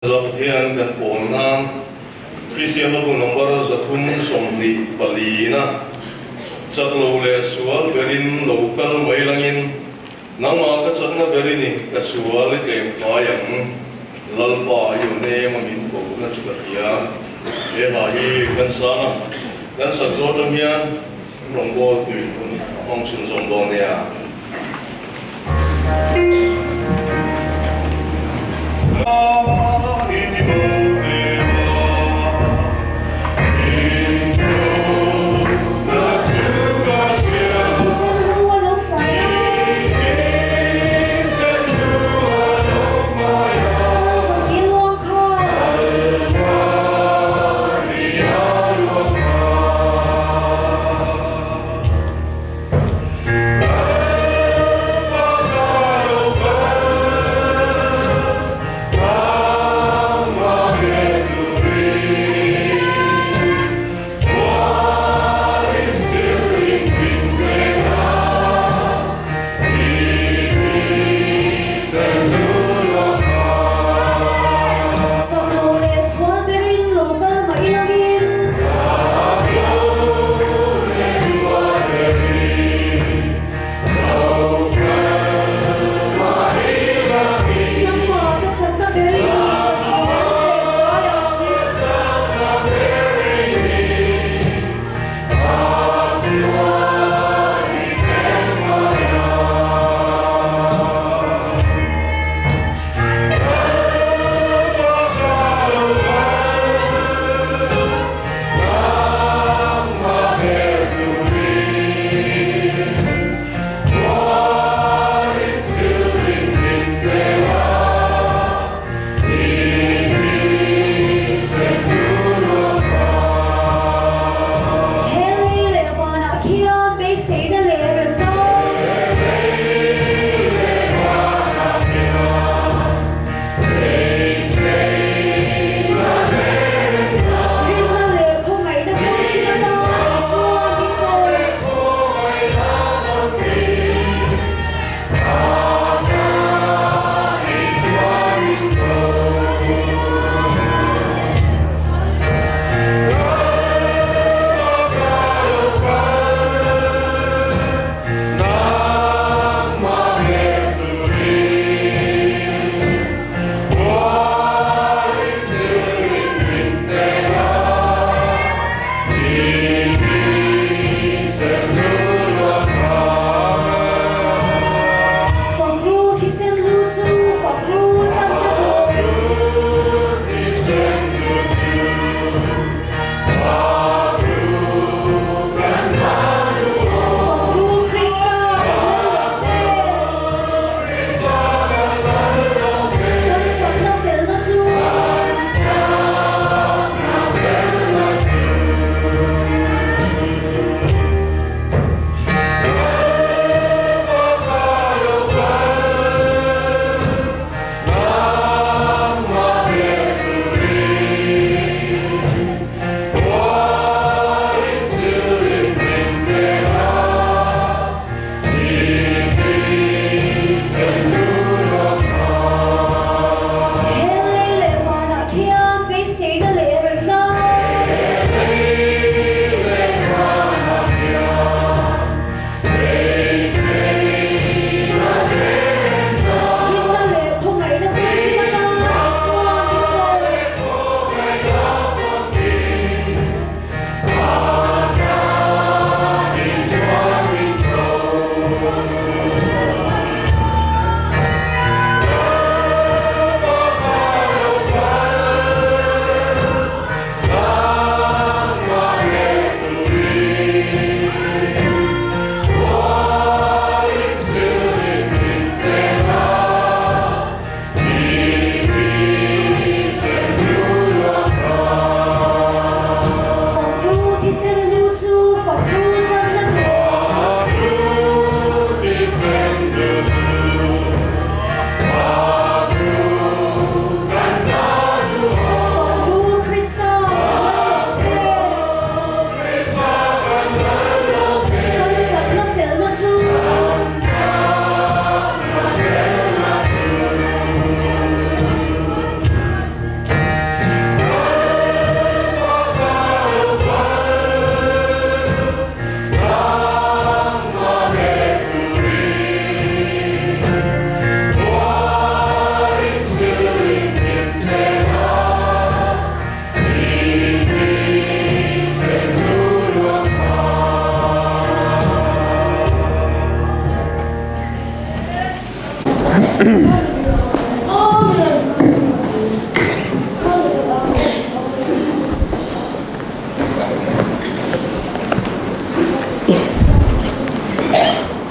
Zapathian kan pawl nan Kristian hlabu number 324 na chak lo leh sual berin lo kal mai langin nangmah ka chakna ber i ni, ka sual i tlem fai ang, Lalpa i aw nem a min kohna chu ka hria. He hla hi kan sang a, kan sak zawh atang hian rawngbawl tui hun a hmang chhunzawm dawn nia.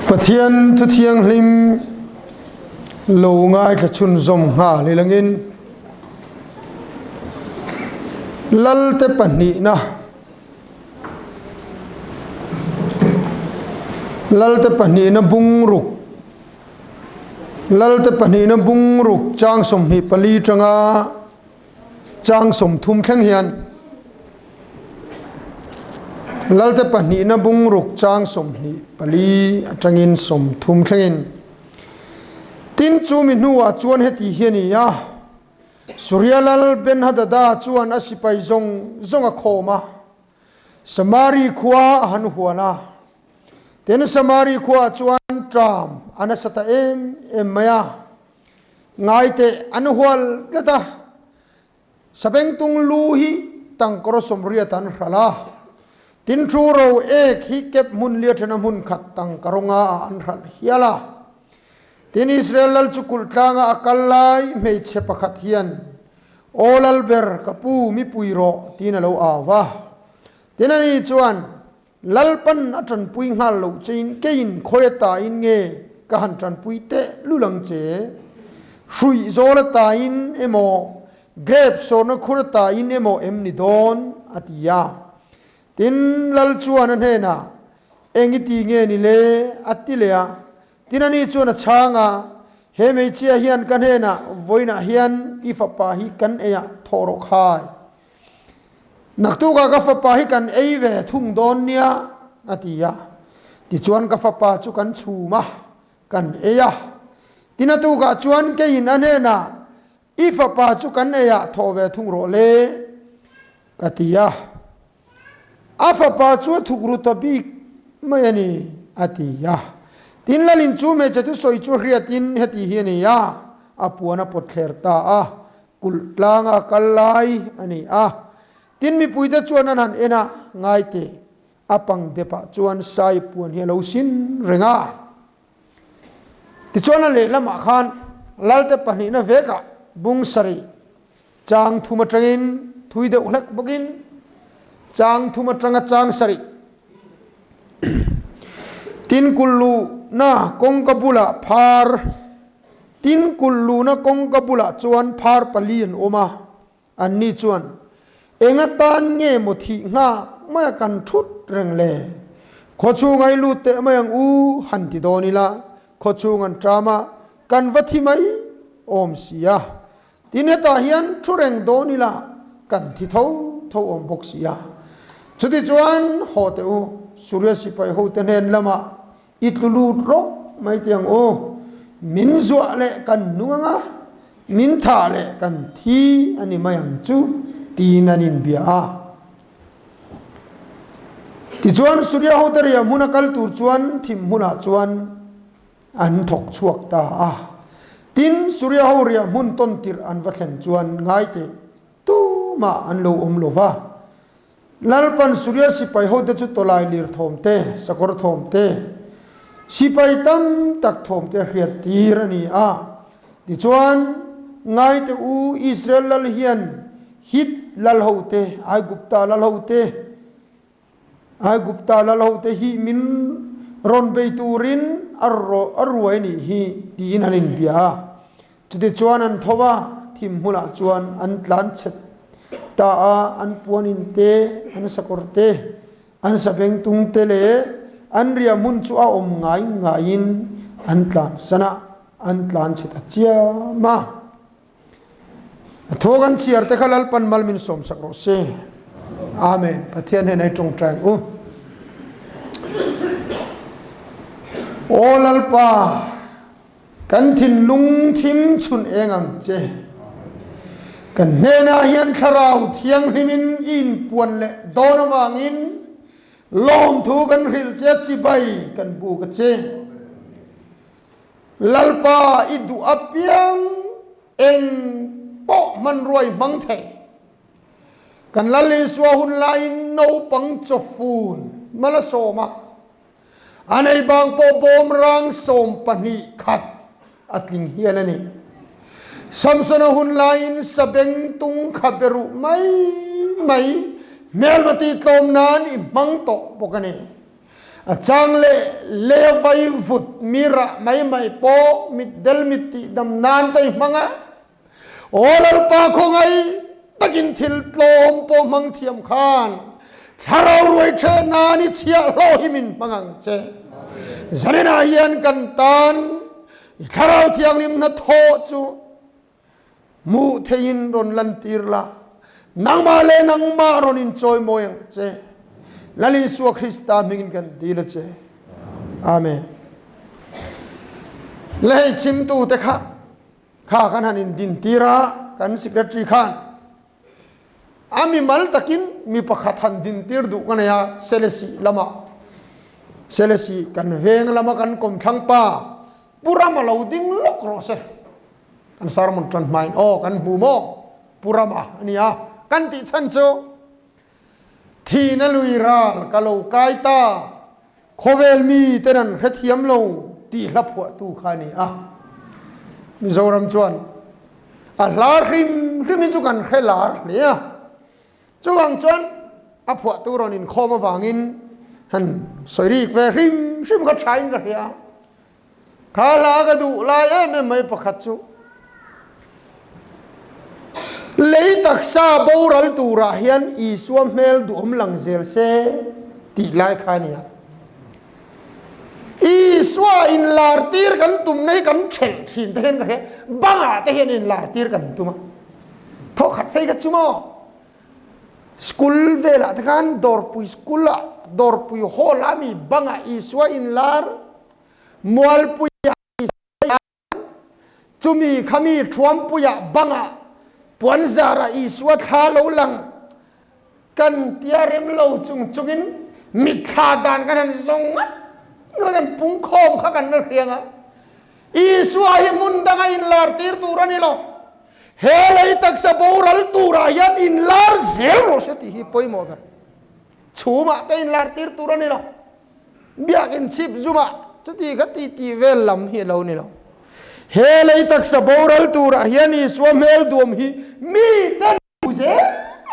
Pathian thu thianghlim lo ngaithla chhunzawm nghal ilangin Lalte pahnihna Lalte pahnihna bungruk Lalte pahnihna bungruk chang 24 tanga Chang 30 thleng hian Lalte pahnihna bungruk chang 24 atangin 30 thlengin Tin chu mi hnuah chuan heti hi a ni a, Suria lal Ben-hadada chuan a sipai zawng zawng a khawm a, Samari khua a han hual a. Tin Samari khuaah chuan ṭam a nasa ta em em mai a. Ngaiteh an hual tlat a, Sabengtung lu hi tangkawr 80 an hralh a, tin thu ro ek hi kep hmun lia thena hmun khat tangkarawnga ah an hralh hial a. Tin Israel lal chu kulh tlanga a kal lai hmeichhe pakhat hian, Aw lal ber, ka pu, mi pui rawh, tiin a lo au va. Tin ani chuan, Lalpan a tanpui nghal loh chein keiin khawi atain nge ka han tanpui teh lul ang che? Hruih zawl atain emaw, grep sawrna khur atain emaw em ni dawn? a ti a. Tin, Lal chuan a hnenah, Eng i ti nge ni le? a ti leh a. Tin, ani chuan a chhang a, He hmeichhia hian ka hnenah, Vawiinah hian i fapa hi kan eiah thawh rawh khai. Naktukah ka fapa hi kan ei ve thung dawn nia, a ti a. Tichuan ka fapa chu kan chhum a, kan ei a. Tin a tukah chuan keiin a hnenah, I fapa chu kan eiah thawh ve thung rawh le, ka ti a. A fapa chu a thuk ru ta bik mai a ni, a ti a. Tin Lalin chu hmeichhe thusawi chu hriatin heti hi a ni a, a puan a pawt thler ta a. Kulh tlanga kal lai a ni a. Tin mipuite chuan an han en a, ngai teh, a pang depah chuan sai puan hi a lo sin reng a. Tichuan a lehlamah khan Lalte pahnihna vekah bung sarih chang thum atangin thui deuh hlek bawkin chang thum atanga chang sarih tin kulh luhna kawngka bulah phar Tin, kulh luhna kawngka bulah chuan phar pali an awm a, anni chuan, Eng atan nge maw thih nghak maia kan thut reng le? Khawchhung ai lut teh mai ang u, han ti dawn ila, khawchhung an ṭam a, kan va thi mai awm si a. Tin, hetah hian thu reng dawn ila, kan thi tho tho awm bawk si a. Chutichuan, haw teh u, Suria sipai hote hnen lamah I tlu lut rawk mai tih ang u. Min zuah leh kan nung ang a, min thah leh kan thi a ni mai ang chu, tiin an inbia a. Tichuan, Suria hote riah hmuna kal tur chuan thim hmunah chuan an thawk chhuak ta a. Tin, Suria ho riah hmun tawn tirh an va thlen chuan ngai teh tumah an lo awm lo va. Lalpan Suria sipai hote chu tawlai lir thawm te, sakawr thawm te, sipai tam tak thawm te a hriat tir a ni a. Tichuan, ngaite u Israel lal hian Hit lal hote, Aigupta lal hote, Aigupta lal hote hi min rawn bei turin a ruai a nih hi tiin an inbia a. Chutichuan an tho a, thim hmunah chuan an tlan chhet ta a, an puanin te, an sakawr te, an sabengtung te leh an riah hmun chu a awm ngai ngaiin an tlansan a, an tlan chhe ta chiam a. A thaw kan chhiar te kha Lalpan mal min sawmsak rawh se. Amen. Pathian hnenah i tawngtai ang u. Aw Lalpa, Kan thinlung thim chhun eng ang che. Kan hnenah hian Thlarau Thianghlimin i inpuan leh dawn avangin lawmthu kan hrilh che a, chibai kan buk a che. Lalpa i duh apiang eng pawh hmanrua i hmang thei. Kan Lal Isua hun laiin naupang chawfun mal a sawm a. A nei bang pawh bawmrang 12 khat a tling hial a ni. Samsona hun laiin sabeng tung kha be ruh mai mai hmelma tih tlawm nan i hmang tawh bawk a ni. A chang leh lei vai vut mi rah mai mai pawh mitdel mit tih dam nan te i hmang a. Aw Lalpa khawngaih takin thil tlawm pawh hmang thiam khan thlarau ruai ṭheh nan i chhiahhlawh hi min hmang ang che. Zaninah hian kan tan i thlarau thianghlim hnathawh chu Hmuh theihin rawn lantir la, nangmah leh nangmah rawn inchawimawi ang che. Lal Isua Krista hmingin kan dil a che. Amen. Le hei chhimtute kha kha kan han indintir a, kan secretary khan a mimal takin mi pakhat han dintir duh ka nei a, Selesih lama Selesih kan veng lama kan kawmthlang pa Pu Rama lo ding lawk rawh se. Kan sermon tan hmain aw kan hmu maw Pu Rama a ni a, kan tih chhan chu Thihna lui ral ka lo kai ta, khawvel mi ten an hrethiam lo tih hla phuahtu kha a ni a. Mizoram chuan a hla hrim hrim hi chu kan hre lar hle a. Chuvang chuan a phuahtu rawn inkhawm avangin han sawi rik ve hrim hrim kha thain ka hria. Kha hla ka duh lai em em mai pakhat chu lei taksa boral turah hian Isua hmel duhawm lang zel se tih lai kha a ni a. Isua inlar tir kan tumna hi kan thelh thin te hian ka hria, bangah te hian inlar tir kan tum a. Thaw khat phei kha chu maw School velah te khan Dawrpui school ah Dawrpui hall ah mi bangah Isua inlar Mualpui ah Isua inlar chumi khami Thuampui ah bangah Puanzar ah Isua thla lo lang kan tia rem lo chung chungin mitthla dan kan han zawng ngat ngat a kan pungkhawm kha kan la hriang a Isua hi hmun danga inlar tir tur a ni lo. He lei taksa boral turah hian inlar zel rawh se tih hi pawimawh ber. Chhumah te inlar tir tur a ni lo. Biakin chhip zumah chuti kha ti tih vel lam hi a lo ni lo. He lei taksa boral turah hian Isua hmel duam hi mite hmu zel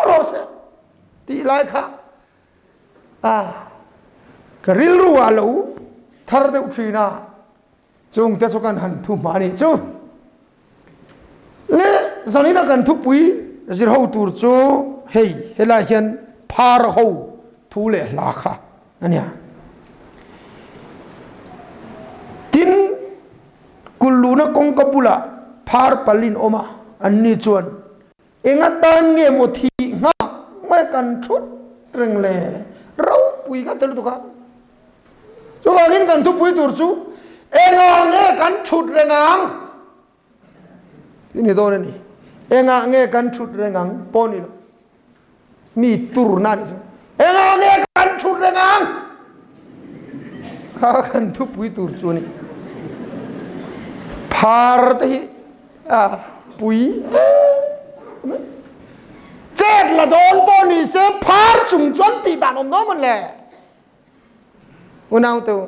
rawh se tih lai kha a ka rilru ah lo thar deuh thin a. Chungte chu kan han thu hma a nih chu. Le zanina kan thupui zir ho tur chu hei helai hian phar ho thu leh hla kha a nia. Tin, kulluhna kawngka bulah phar palin awm a, anni chuan Eng atan nge maw thih nghak mai kan thut reng le? Ropui kan ti lutuk a. Chuvangin kan thupui tur chu engah nge kan thut reng ang? Tih ni dawn a ni. Engah nge kan thut reng ang pawh ni lo. Mi turna a nih chu. Engah nge kan thut reng ang? Kha kan thupui tur chu a ni. Phar te hi a pui chet la dawn pawh ni se phar chung chuan tih dan awm dawn mawn le. Unau te u.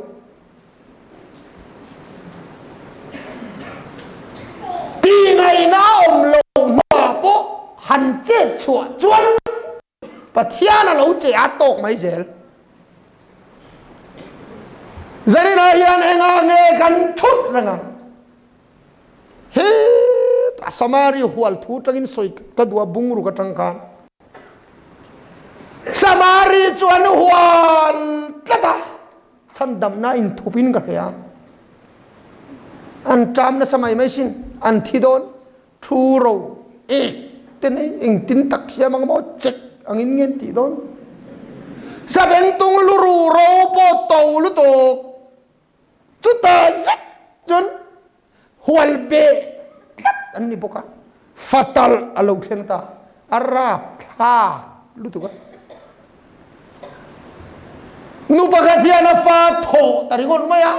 Tihngaihna a awm lo hma pawh han chet chhuah chuan Pathian a lo che a tawk mai zel. Zaninah hian engah nge kan thut reng ang? Hetah Samari hual thu tangin sawi ka duh a bungruk atang khan. Samari chu an hual tlat a, chhandamna inthupin ka hria. An ṭam nasa mai mai sin, an thi dawn, thu ro ek te nei engtin tak siam ang maw chek angin nge an tih dawn. Sabengtung lu ru ro pawh to lutuk. Chutah zet chuan hual beh tlat an ni bawk a, fatal a lo thleng ta, a rap thlak lutuk a. Nu pakhat hian a fa thawh ta ringawt mai a,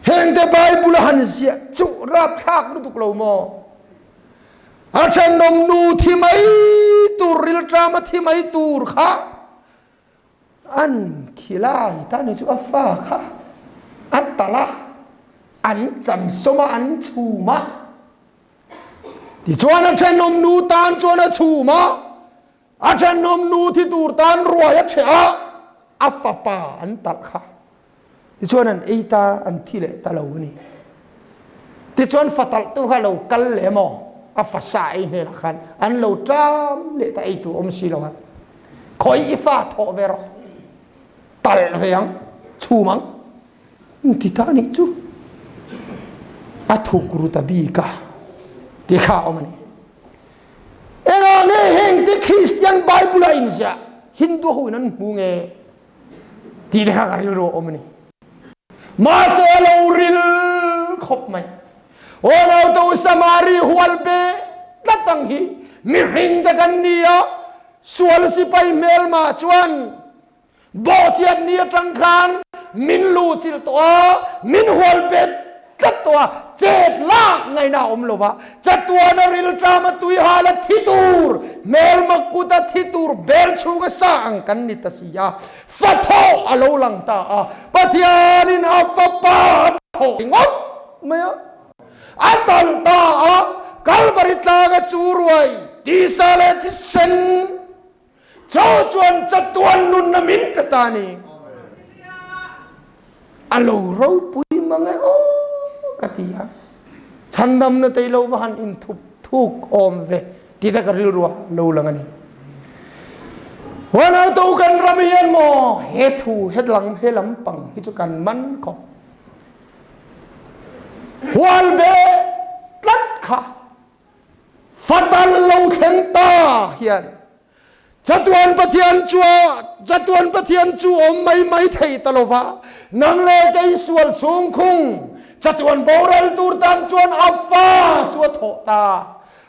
hengte Bible a han ziah chu rap thlak lutuk lo maw? A thenawm nu thi mai tur, rilṭama thi mai tur kha An khilai ta ni chu a fa kha a talh a, an chansawm a, an chhum a. Tichuan a thenawm nu tan chuan a chhum a, a thenawm nu thi tur tan ruai a ṭheh a. a fapa an talh kha. Tichuan an ei ta, an thi leh ta lo a ni. Tichuan fa talhtu kha lo kal leh maw? A fa sa ei hnenah khan an lo ṭam leh ta ei tur awm si lo a. Khawi i fa thawh ve rawh, talh ve ang, chhum ang. Ti ta nih chu a thuk ru ta bik a ti kha a awm a ni. Engah nge heng te Kristian Bible a inziah Hindu ho in an hmu nge tih te kha ka rilru a awm a ni. Mahse a lo ril khawp mai. Aw nau Samari hual be tlat ang hi mihring te kan ni a, sual sipai hmelma chuan Bawhchiat ni atang khan min lu chilh tawh a, min hual bet tlat tawh a, chet lak ngaihna a awm lo va, chatuana rilṭama tui hal a thi tur, hmelma kut a thi tur bel chhunga sa ang kan ni ta si a, fa thawh a lo lang ta a, Pathianin a fapa a thawh ringawt mai a, a talh ta a, Kalvari tlanga chu ruai tisa leh thisen, Cho chuan chatuan nunna min pe ta ni. A lo ropui mang e aw ka ti a. Chhandamna tei lo va han inthup thuk awm ve ti te ka rilru a lo lang a ni. Huan to kan ram hian maw he thu he lang he lampang hi chu kan man khawp. Hual ve tlat kha Fatal lo thleng ta hian chatuan Pathian chu chatuan Pathian chu awm mai mai thei ta lova, nang leh kei sual chhung khung chatuan boral tur tan chuan a fa chu a thawh ta.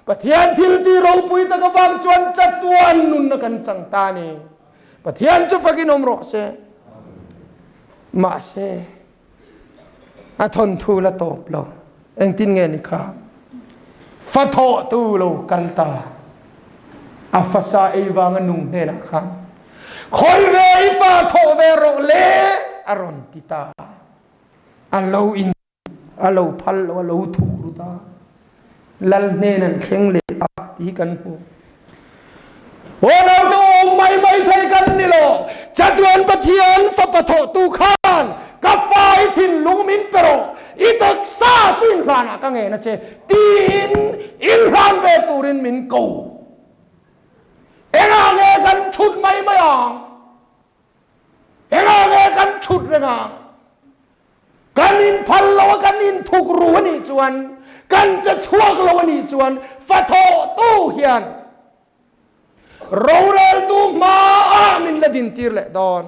Pathian thil ti ropui tak avang chuan chatuan nunna kan chang ta a ni. Pathian chu fakin awm rawh se. Mahse. A thawnthu la tawp lo. Engtin nge ni kha? Fa thawhtu lo kal ta. A fasa ei vanga nung hnenah khan khawi ve i fa thawh ve rawh le a rawn ti ta. A lo in a lo phal lo a lo thuk ru ta. Lal hnen an thleng leh ta ti hi kan hmu. Aw naute awm mai mai thei kan ni lo. Chatuan Pathian fapa thawhtu khan ka fa i thinlung min pe rawh, i taksa chu inhlanah ka ngen a che tiin inhlan ve turin min ko. Engah nge kan thut mai mai ang? Engah nge kan thut reng ang? Kan inphal lo a kan inthuk ru a nih chuan, kan che chhuak lo a nih chuan fathawhtu hian roreltu hmaah min la dintir leh dawn.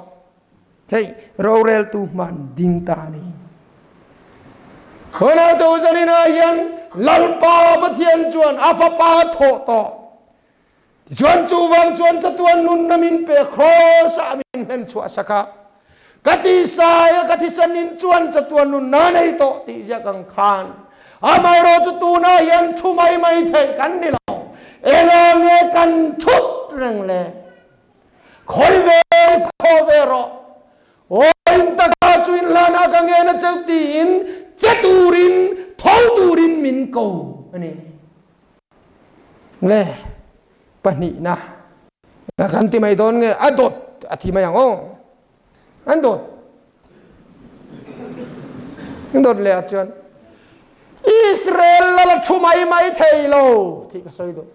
Hei, roreltu hman ding ta a ni. Hunah zaninah hian Lalpa Pathian chuan a fapa thawh tawh. Tichuan chuvang chuan chatuan nunna min pe Kraws-ah min hlen chhuah sak a, ka tisai a ka thisen in chuan chatuan nunna nei tawh tih ziak ang khan amaherawh chu tunah hian thu mai mai theih kan ni lo. Engah nge kan thut reng le? Khawi ve thaw ve rawh. Aw in taka chu in hlanah ka ngen a cheu tiin che turin tho turin min ko a ni. Le pahnihna kan ti mai dawn nge a dawt a thi mai ang aw an dawt an dawt leh ah chuan Israel lal a thu mai mai thei lo tih ka sawi duh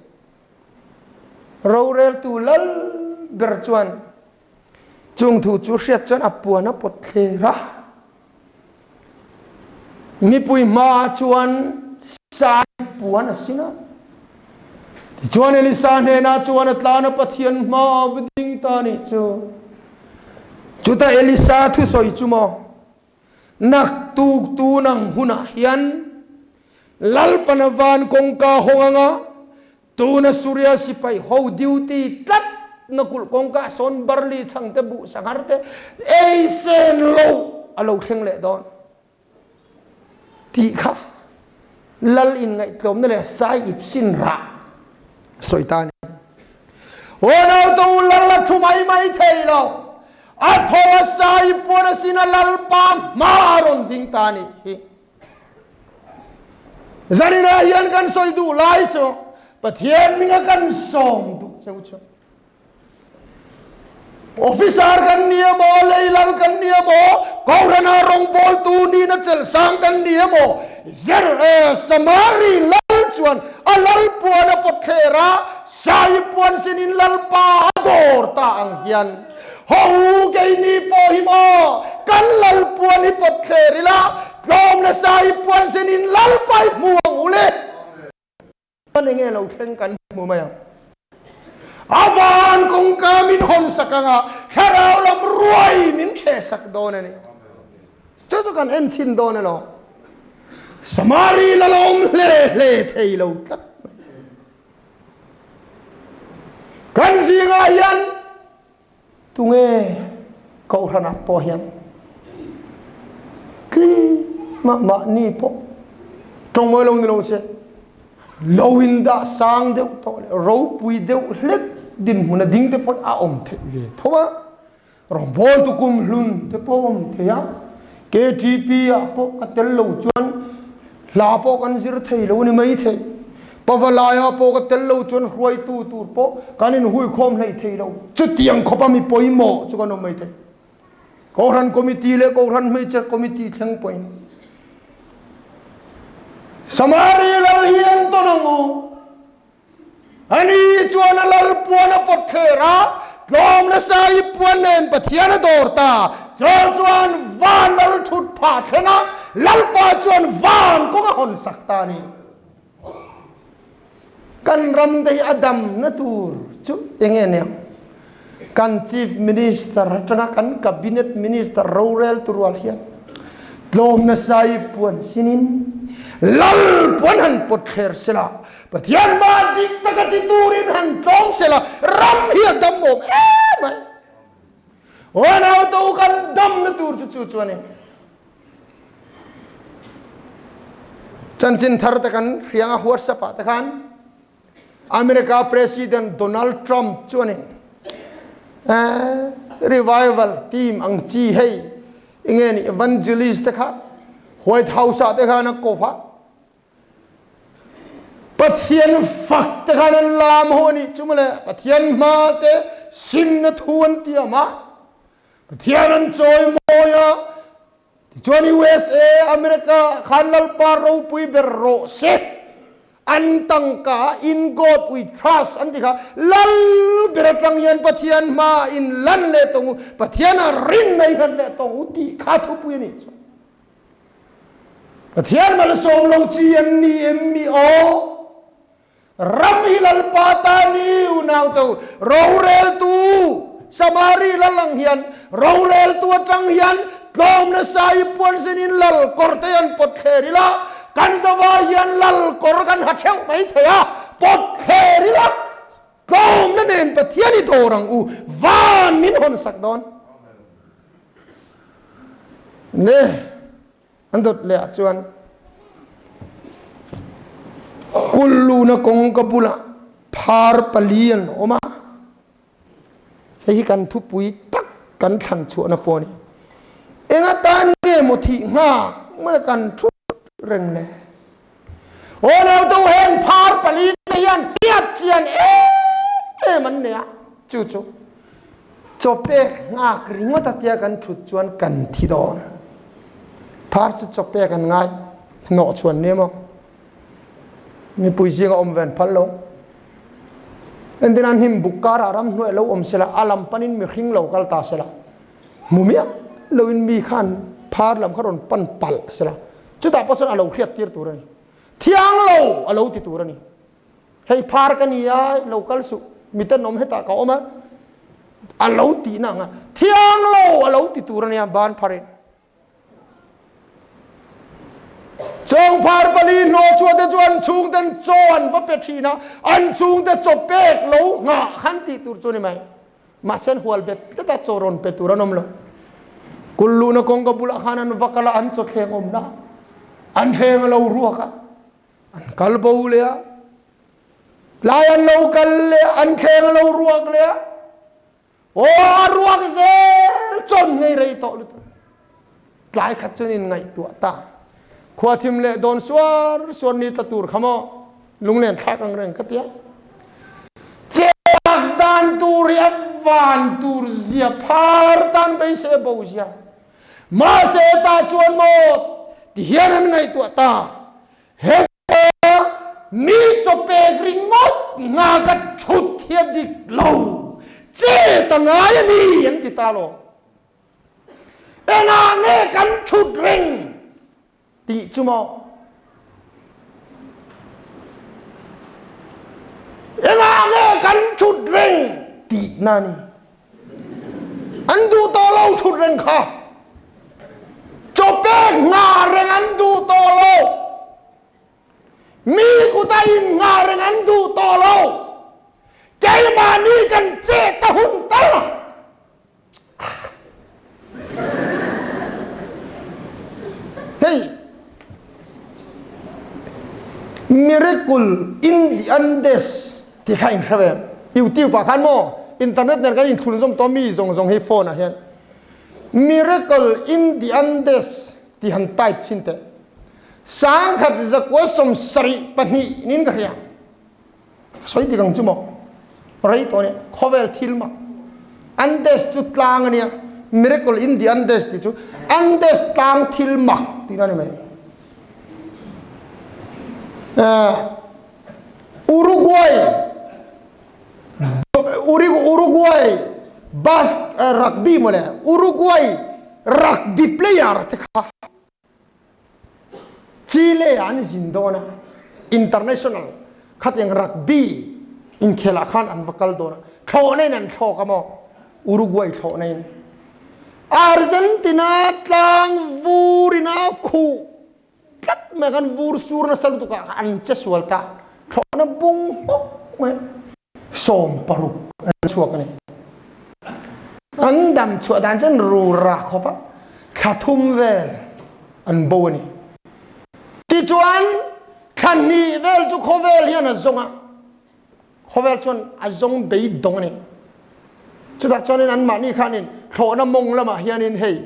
roreltu lal ber chuan chung thu chu hriat chuan a puan a pawt thler a Mipui hmaah chuan sai puan a sin a. Tichuan Elisa hnenah chuan a tlan a, Pathian hmaah va ding ta nih chu. Chutah Elisa thusawi chu maw, Naktuk tun ang hunah hian Lalpana van kawngka hawng anga Tuna Suria sipai ho duty tlat na kulh kawngka sawn barley chhang te buh sanghar te ei sen lo a lo thleng leh dawn tih kha lal in ngaihtlawmna leh sai ip sin rah sawi ta a ni. Aw to lal a thu mai mai thei lo, a tho a sai ip puan a sin a lalpa hma a rawn ding ta a nih hi. Zaninah hian kan sawi duh lai chu Pathian minga kan sawm duh cheu chu. Officer kan ni emaw, lei lal kan ni emaw, Kohhrana rawngbawltu nihna chelh sang kan ni emaw, Zer Samari lal chuan a lal puan a pawt thler a, Sai puan sinin Lalpa a dawr ta ang hian, Haw u keini pawh hi maw, kan lal puan hi pawt thler ila, tlawm le Sai puan sinin Lalpa hi hmu ang u le. Chuan enge lo thleng kan hmu mai ang. A van kawngka min hawn sak ang a, thlarau lam ruai min thleh sak dawn a ni. Chu chu kan en chhin dawn elaw? Samari la la awm hle hle thei lo tlat mai. Kan zingah hian Tunge Kohhranah pawh hian tlima mahni pawh tawngmawi lo ni lo se, lo in dah sang deuh tawh leh ropui deuh hlek dinhmuna ding te pawh a awm theih ve tho a, rawngbawltu kum hlun te pawh a awm thei a, KTP ah pawh ka tel lo chuan Hla pawh kan zir thei lo ni mai thei. Pavalaia pawh ka tel lo chuan hruaitu tur pawh kan inhuikhawm hleih thei lo. Chutiang khawpa mi pawimawh chu kan awm mai thei. Kohhran Committee leh Kohhran Hmeichhe Committee thleng pawhin Samari lal hi an tawn ang u. Ani chuan a lal puan a pawt thler a, tlawm nasa i puan nen Pathian a dawr ta. Chawr chuan van lal thut phah thleng a, Lalpa chuan van kawng a hawn sak ta a ni. Kan ram te hi a damna tur chu enge nia? Kan Chief Minister atanga kan Cabinet Minister rorel tu rual hian tlawm nasa i puan sinin lal puan han pawt thler sela, Pathian mah dik taka ti turin han tlawm sela, ram hi a dam awm em mai. Aw naute u kan damna tur chu chu chu a ni. Chanchin thar te kan hrianga WhatsApp ah te khan America President Donald Trump chuanin revival team ang chi hei enge ni evangelist te kha White House ah te khan a kova Pathian fak te khan an lam ho ani chu mawle Pathian hma te simna thu an tiam a Pathian an chawi mawi a Tichuan USA, America, khan Lalpa ropui ber rawh se. An tangka In God we trust an ti kha Lal ber atang hian Pathian hma in lan leh tawng u, Pathian a rin nei hlat leh tawng u tih kha thupui a nih chuan Pathian malsawm lo chi an ni em mi aw? Ram hi Lalpa ta ni unau to roreltu Samari lal ang hian roreltu atang hian tlawm nasa i puan sinin lal kawr te an pawt thler ila kan zova hian lal kawr kan ha theuh mai thei a pawt thler ila tlawmna nen Pathian i dawr ang u van min hawn sak dawn ne. An dawt leh ah chuan Kulluna kawngka bulah phar pali an awm a, hei hi kan thupui tak kan thlan chhuahna pawh a ni. Eng atan nge maw thih nghak mai kan thut reng le? Aw lo tu heng phar pali te hian hriat chian em em an nei a, chu chu chaw pek nghak ringawt atia kan thut chuan kan thi dawn. Phar chu chaw pek an ngai hnawh chhuan ni emaw mipui zinga awm ve an phal lo. Entirnan hnim buk karah ramhnuai lo awm sela a lam panin mihring lo kal ta sela hmu miah loin mi khan phar lam kha rawn pan palh sela chutah pawh chuan a lo hriat tir tur a ni. Thiang lo a lo ti tur a ni. Hei phar ka ni a, lo kal suh, miten awm hetah ka awm a, a lo tihna ang a, thiang lo a lo ti tur a nia ban pharin. Chawngphar pali hlawh chhuah te chu an chhungten chaw an va pe thin a, an chhungte chaw pek lo nghah khan tih tur chu a ni mai. Mahse an hual bet tlat a, chaw rawn pe tur an awm lo. Kulluhna kawngka bulah khan an va kal a, an chaw thleng awmna an thleng a lo ruak a, an kal bo leh a, tlai an lo kal leh a, an thleng a lo ruak leh a, aw a ruak zel chawn ngei rei tawh lutuk. Tlai khat chuan in ngaihtuah ta. Khua thim leh dawn suar suar ni tla tur kha maw lunglen thlak ang reng ka tia. Chek dan tur hi a. van tur zia, phar tan beisei a bo zia. Mahse tah chuan maw ti hian an ngaihtuah ta, Heta mi chawpek ringawt nga ka thut hi a dik lo, che ta ngai a ni an ti ta lo. Engah nge kan thut reng tih chu maw? Engah nge kan thut reng tihna a ni. An duh tawh lo thut reng kha. Chawpek nghah reng an duh tawh lo. Mi kuta in nghah reng an duh tawh lo. Keimahni kan chet a hun tal. Hei Miracle in the Andes ti kha in hre ve YouTube ah khan maw internet nen kan inthlun zawm tawh mi zawng zawng hi phone ah hian Miracle in the Andes ti han type chin teh 1074 nin ka hria Ka sawi dik ang chu maw? Rei tawh ania, khawvel thil mah. Andes chu tlang ania, Miracle in the Andes tih chu Andes tlang thil mak tihna a ni mai. Uruguay Uruguay bas rugby mawle, Uruguay rugby player te kha Chile ah an zin dawn a, international khatiang rugby inkhelah khan an va kal dawn a, thlawhna in an thlawk a maw? Uruguay thlawhna in. Argentina tlang vur in a khuh tlat mai khan vur sur nasa lutuk ah an che sual ta, thlawhna bung hmawk mai. 60 an chhuak a ni. An dam chhuah dan chuan rura khawp a, thla thum vel an bo a ni. Tichuan thla hnih vel chu khawvel hian a zawng a, khawvel chuan a zawng beidawng a ni. Chutah chuanin anmahni khanin thlawhna mawng lamah hianin hei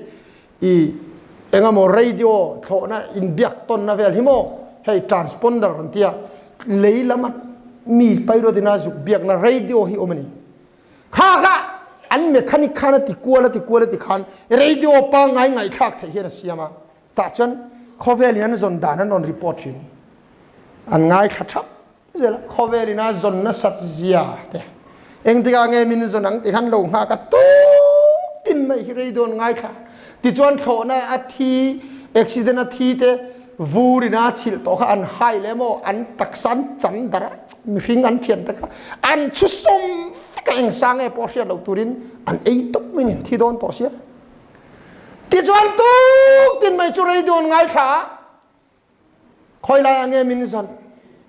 i engemaw radio thlawhna inbiak tawnna vel hi maw hei transponder an tia lei lama mi pilot ina zuk biakna radio hi awm a ni. Kha kha an mechanic khan a ti kual a ti kual a ti khan radio pangngai ngaihthlak theih hian a siam a, tah chuan khawvel in an zawn dan an rawn report thin. An ngaithla thap zel a, khawvel in a zawn nasat zia te engtikah nge min zawn ang tih khan lo nghak a tuk tin mai hi radio an ngaithla. Tichuan thlawhna a thi accident a thi te vur in a chhilh tawh kha an hai leh maw an taksa an chan darh a mihring an thian te kha an chhu sawm vek a eng sang nge pawh hriat loh turin an ei tawp mai in thi dawn tawh sia. Tichuan tuk tin mai chu radio an ngaithla a khawi laiah nge min zawn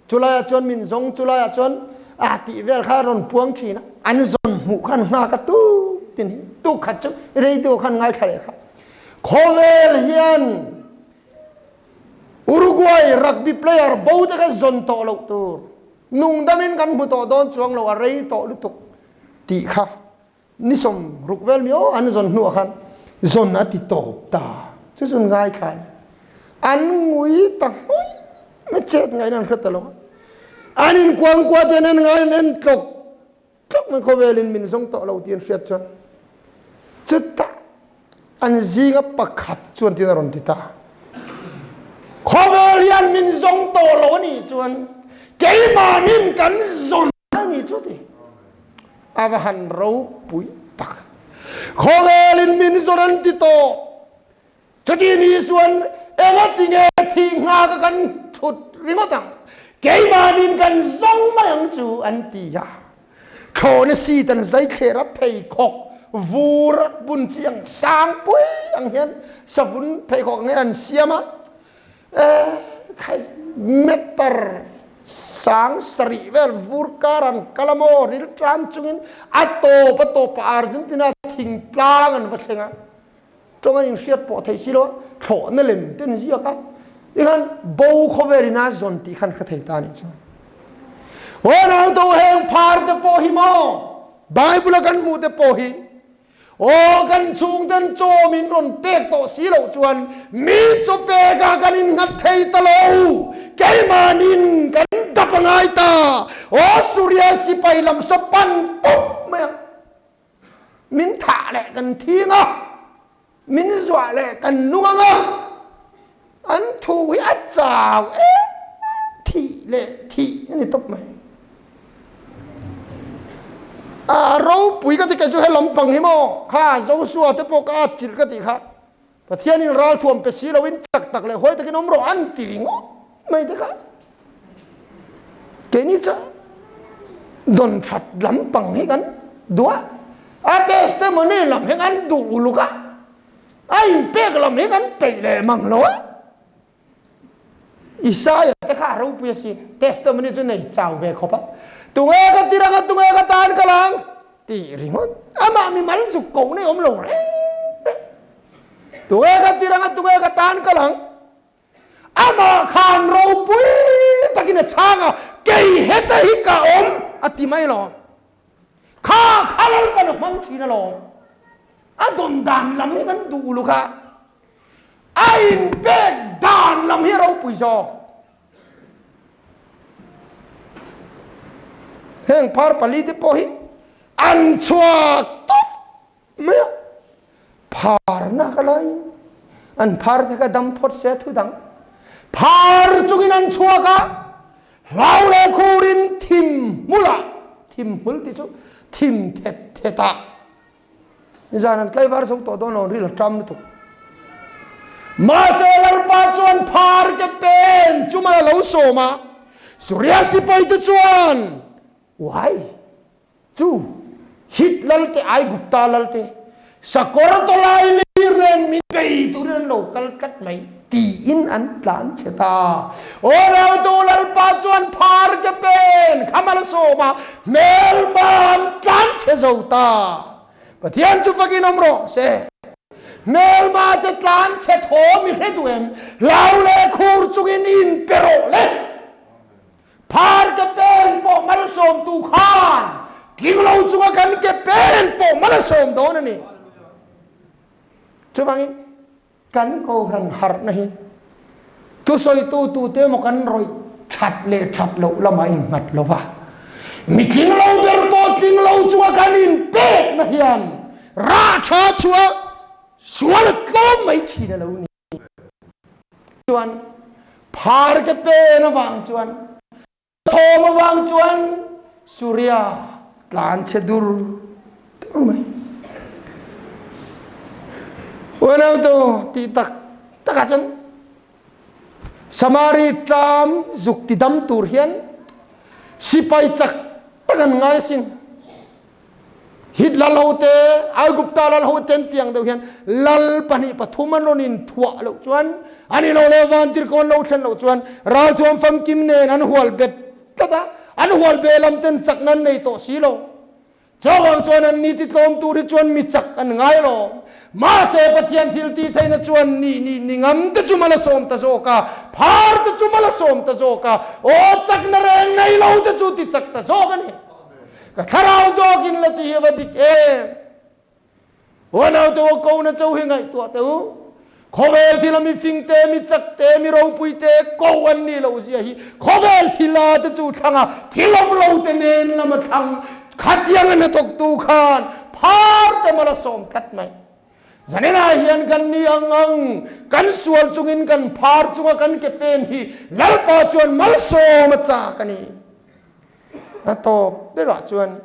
chulaiah chuan min zawng chulaiah chuan a tih vel kha rawn puang thin a an zawn hmuh khan nghak a tuk tin hi tuk khat chu radio khan ngaithla leh kha khawvel hian Uruguay rugby player bo te kha zawn tawh loh tur nungdamin kan hmu tawh dawn chuang lo a rei tawh lutuk tih kha ni 60 vel mi aw an zawn hnuah khan zawn a ti tawp ta chu chun ngaithla an ngui ta hmui mai chet ngaihna an hre ta lo an in kuang kua te an ngai an en tlawk tlawk mai khawvelin min zawng tawh lo tih an hriat chuan chutah an zinga pakhat chuan tin a rawn ti ta khawvel hian min zawng tawh lo a nih chuan keimahnin kan zawn a nih chu ti A va han ropui tak. Khawvelin min zawn an ti tawh. Chuti ni chuan engati nge thih nghak a kan thut ringawt ang? Keimahnin kan zawng mai ang chu an ti a. Thlawhna seat an zai thler a, pheikhawk vur bun chi ang sang pui ang hian savun pheikhawk ang hian an siam a. Khai meter 7000 vel vur kar an kal a maw ril tlam chungin a tawp a tawp a Argentina thingtlang an va thleng a tawng an inhriat pawh thei si lo a thlawhna lem te an ziak a tikhan bo khawvel in a zawn tih khan ka thei ta nih chuan aw nau to heng phar te pawh hi maw Bible a kan hmuh te pawh hi Aw kan chhungten chaw min rawn pek tawh si loh chuan mi chaw pekah kan innghat thei ta lo. Keimahnin kan dap a ngai ta. Aw Suria sipai lam saw pan pawp mai ang. Min thah leh kan thing a, min zuah leh kan nung ang a, an thu hi a chau em thih leh thih a ni tawp mai. A ropui ka ti kei chu he lampang hi maw kha Joshua te pawh ka atchilh ka tih kha Pathianin ralthuam pe si loin chak tak leh huai takin awm rawh an ti ringawt mai te kha keini chu dawn that lampang hi kan duh a, a testimony lam hi kan duh uluk a, a inpek lam hi kan peih leh mang lo a. Isaia te kha a ropui asin, testimony chu nei chau ve khawp a, tunge ka tir anga tunge ka tan ka lang tih ringawt amah mimal zuk ko nei awm lo reng reng. Tunge ka tir anga tunge ka tan ka lang amah khan ropui takin a chhang a, kei heta hi ka awm a ti mai lo. Kha kha Lalpan a hmang thin alawm. A dawn dan lam hi kan duh uluk a, a inpek dan lam hi a ropui zawk. Heng phar palite pawh hi an chhuak tawp mai a, pharna ka laiin an phar te kha dam phawt se thu dang. Phar chungin an chhuak a, hlau leh khurin thim hmulah, thim hmul tih chu thim thet thetah Nizan an tlaivar zo tawh dawn lo, an ril a ṭam lutuk. Mahse Lalpa chuan phar ke pen chu mal a lo sawm a, Suria sipaite chuan, Uai, chu Hit lalte, Aigupta lalte, sakawr tawlai lir nen min bei turin an lo kal tlat mai, tiin an tlan chhe ta. Aw rautu Lalpa chuan phar ke pen kha mal a sawm a, hmelma an tlan chhe zo ta. Pathian chu fakin awm rawh se. Hmelma te tlan chhe thaw mi hre duh em? Hlau leh khur chungin in pe rawh le. Phar ke pen pawh malsawmtu khan tling lo chunga kan ke pen pawh mal a sawm dawn a ni. Chuvangin Kan kohhran harhna hi thusawitu tute emaw kan rawih that leh that loh lamah a innghat lo va, mi tling lo ber pawh tling lo chunga kan inpekna hian rah tha chhuah sual a tlawm mai thin a lo ni. Chuan phar ke pen avang chuan Thawm avang chuan Surya tlan chhe dur dur mai. Unau tu tih tak takah chuan Samari tlam zuk ti dam tur hian sipai chak tak an ngai asin. Hit lal ho te, Aigupta lal ho ten tiang deuh hian lal pahnih pathum an rawn inthuah loh chuan, an ilo leh vantirhkawn lo thlen loh chuan ralthuam famkim nen an hual bet tlat a, an hual beh lam ten chakna an nei tawh si lo. Chuvang chuan an ni titlawm tur hi chuan mi chak an ngai lo. Mahse Pathian thil tih theihna chuan nih nih ni ngam te chu mal a sawm ta zawk a, phar te chu mal a sawm ta zawk a, aw chakna reng nei lo te chu ti chak ta zawk a ni. Ka thlarau zawkin la ti hi a va dik em? Huanau te u, ko na cho hi ngaihtuah teh u. Khawvel thila mi fing te, mi chak te, mi ropui te ko an nih loh zia hi khawvel thila te chu thlang a, thil awm lo te nen lama thlang khatiang a hnathawktu khan phar te mal a sawm tlat mai. Zaninah hian kan ni ang ang, kan sual chungin kan phar chunga kan ke pen hi Lalpa chuan malsawm a chak a ni. A tawp berah chuan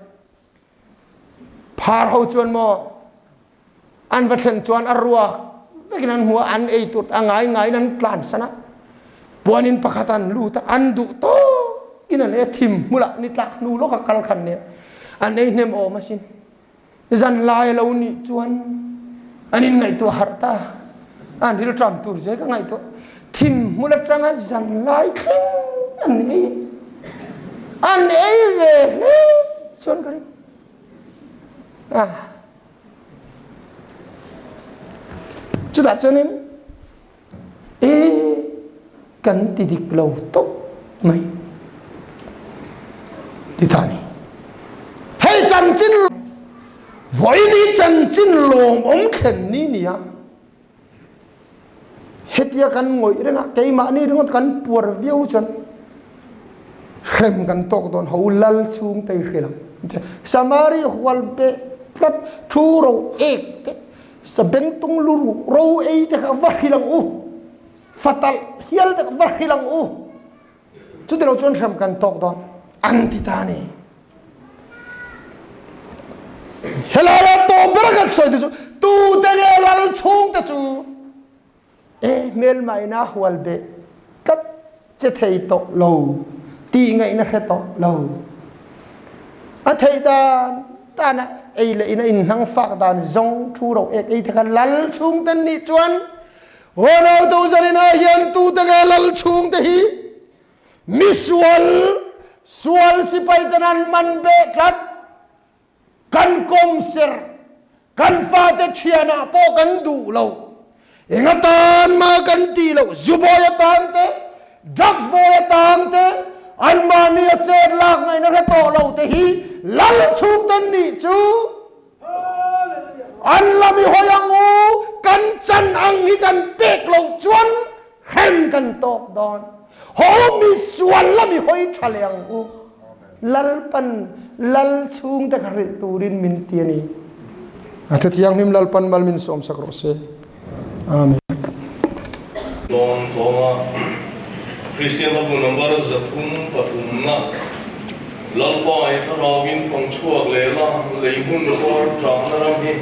phar ho chuan maw an va thlen chuan a ruak vekin an hmu a, an ei tur a ngai ngaiin an tlan san a, puanin pakhat an lut a, an duh tawkin an ei a, thim hmulah ni tlak hnu lawka kal khan nia an ei hnem awm asin. Zan lai a lo nih chuan an inngaihtuah harh ta, an rilṭam tur zia ka ngaihtuah. Thim hmul aṭanga zan lai thleng an ei an ei ve hle chuan ka ring. Ah. Chutah chuanin e kan ti dik lo tawp mai ti ta ni. Hei chanchin vawiin hi chanchin lawmawm thlen ni nia hetia kan ngawih reng a keimahni ringawt kan puar viau chuan hrem kan tawk dawn ho lal chhung te i hre lang. Samari hual beh. tlat thu ro ek te sabengtung lu ruh ro ei te kha va hrilh ang u fatalh hial te kha va hrilh ang u chutilo chuan hrem kan tawk dawn an ti ta a ni. Helai a tawp ber a kan sawi te chu tute nge lal chhungte chu e hmelma ina hual beh tlat che thei tawh lo tih ngaihna hre tawh lo a theih dan dan a ei leh in a inhnang fak dan zawng thu ro ek ei te kha lal chhungte nih chuan Honau tu zanin ah hian tute nge lal chhungte hi Misual sual sipaiten an man beh tlat. Kan kawmser, kan fate thianah pawh kan duh lo. Eng atan mah kan tih loh, zu bawi atan te, drugs bawi atan te, anmahni a chet lak ngaihna hre tawh lo te hi lal chhungte nih chu an lam i hawi ang u, kan chan ang hi kan pek loh chuan Hrem kan tawk dawn. Ho mi sual la mi hawi tha leh ang u. Lalpan lal chhungte kha hrilh turin min ti a ni. A thu thianghlim Lalpan mal min sawmsak rawh se. Amen. Dawn tawnga Kristian hlabu number 303 na Lalpa i thlarauin fang chhuak leh la lei hmun kawr ṭahna ram hi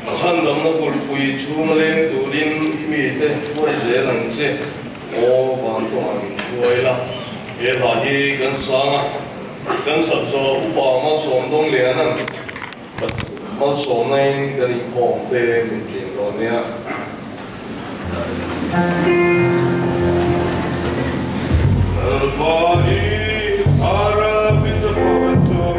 Chhandamna kulhpui chhung leng turin i mite hruai zel ang che, aw vantawngah min hruai la. He hla hi kan sang a, kan sak zawh upa Malsawm Dawngliana'n malsawmnain kan inkhawm te min ṭin dawn nia. Lalpa i Arab in the forest of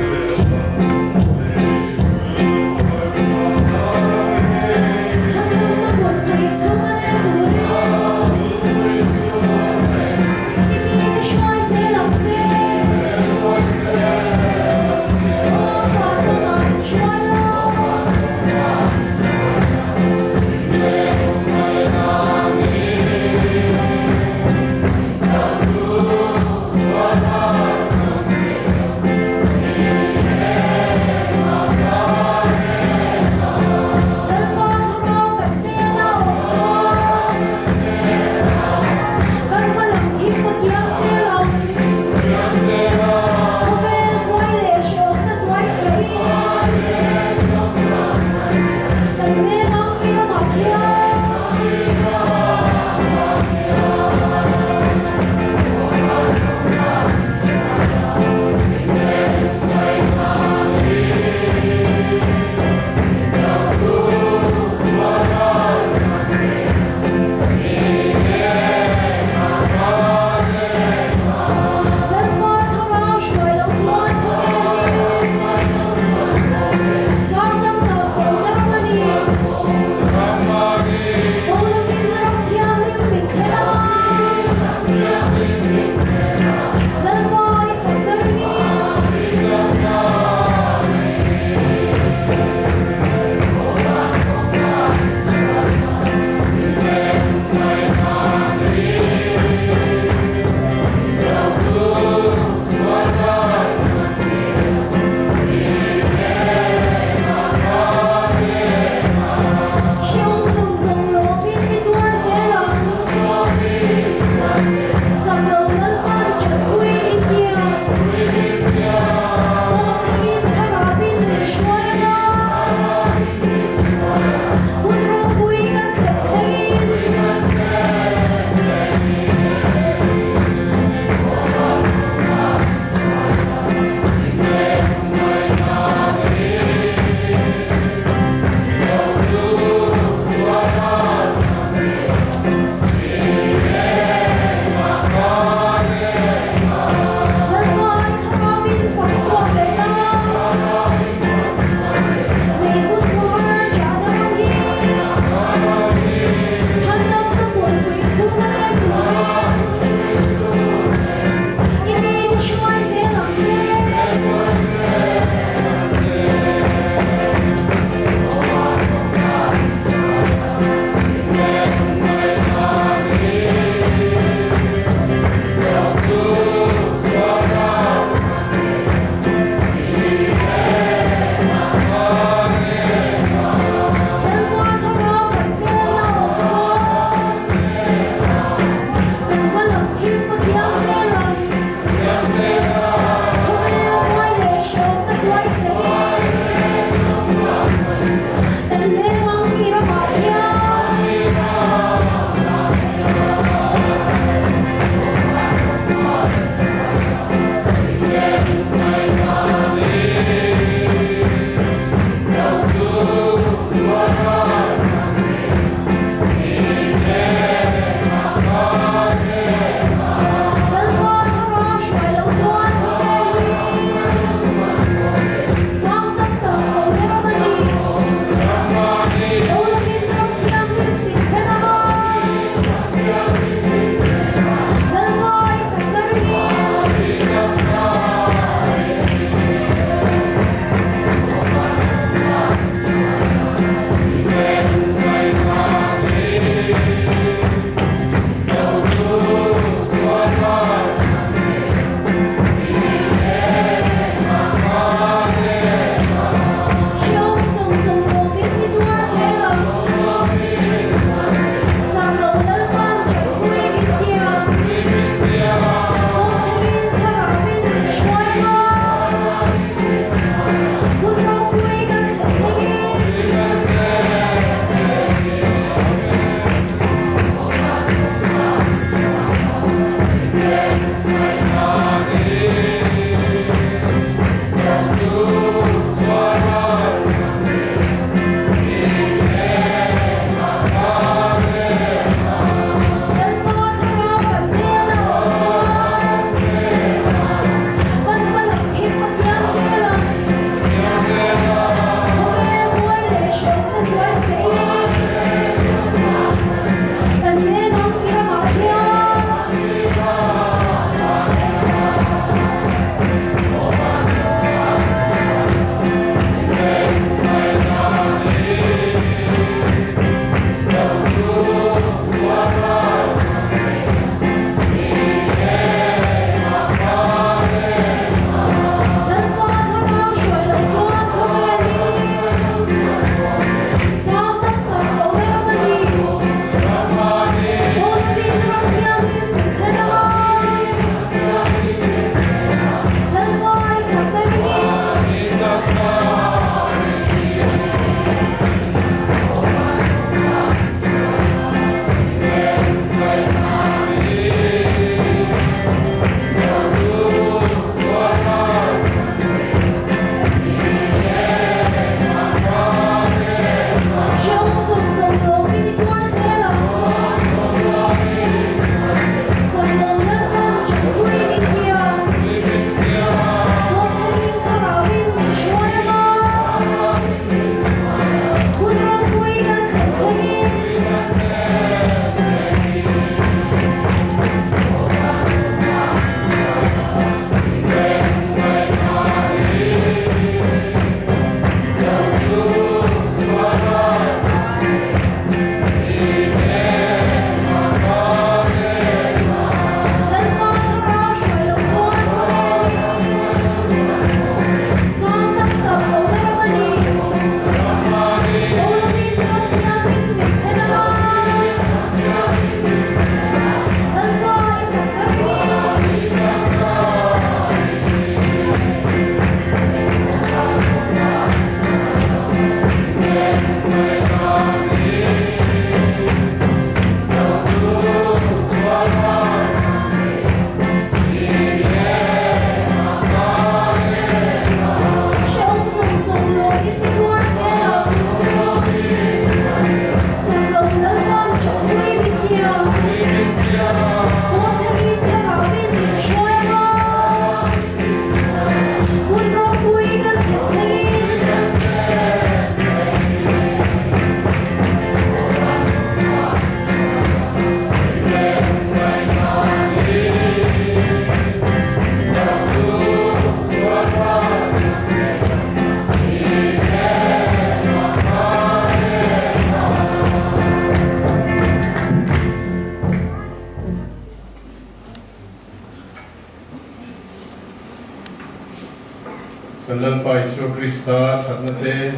Kan Lalpa Isua Krista thatna te,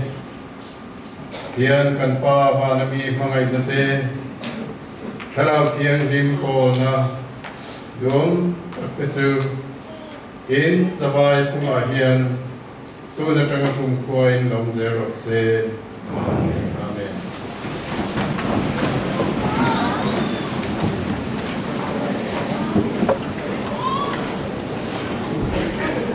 Pathian kan Pa vana mi hmangaihna te, Thlarau Thianghlim pawlna duam tak te chu in zavai chungah hian tun atanga kumkhua in lawm zel rawh se. Amen.